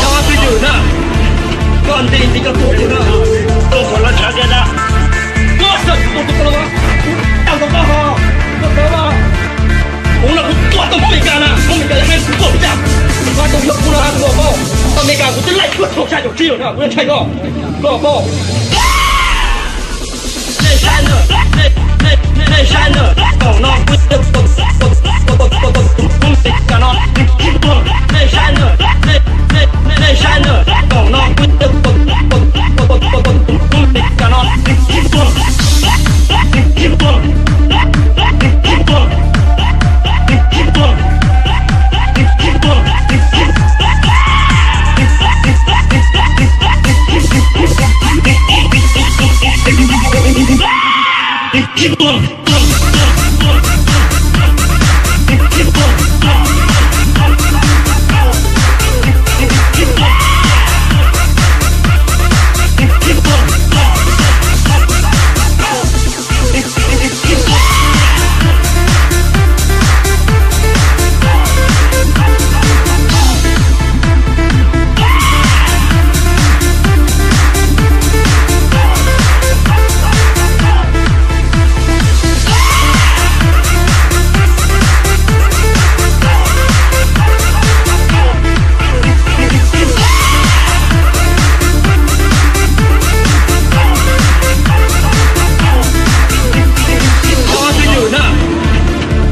Nyob twj ywm na, koj nti nti koj tuaj tus na, koj qhov lawv tshav tiag na, koj txawm tus tus koj los, kuv tau koj ho, koj tau los, kuv no kuv tuaj tau Meskas na, kuv Meskas hais kuv tuaj pes tsawg, koj tus yog kuv no hais kuv tuaj paub, tau Meskas kuv twb laij cuaj caum xya caum tsib lawm na, kuv yeej ntshai koj, koj paub. Nej saib na, nej saib na, thaum no kuv, nej saib na, nej saib na, thaum no kuv,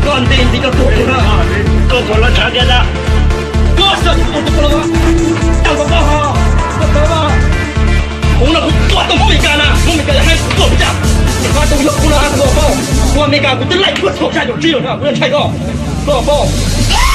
Koj nti nti koj tuaj tus na, koj qhov lawv tshav tiag na, koj txawm tus tus koj los, tau koj ho, koj tau los, kuv no kuv tuaj tau Meskas na, kuv Meskas hais kuv tuaj pes tsawg, koj tus yog kuv no hais kuv tuaj paub, kuv Meskas kuv twb laij cuaj caum xya caum tsib lawm na, kuv yeej ntshai koj, koj paub.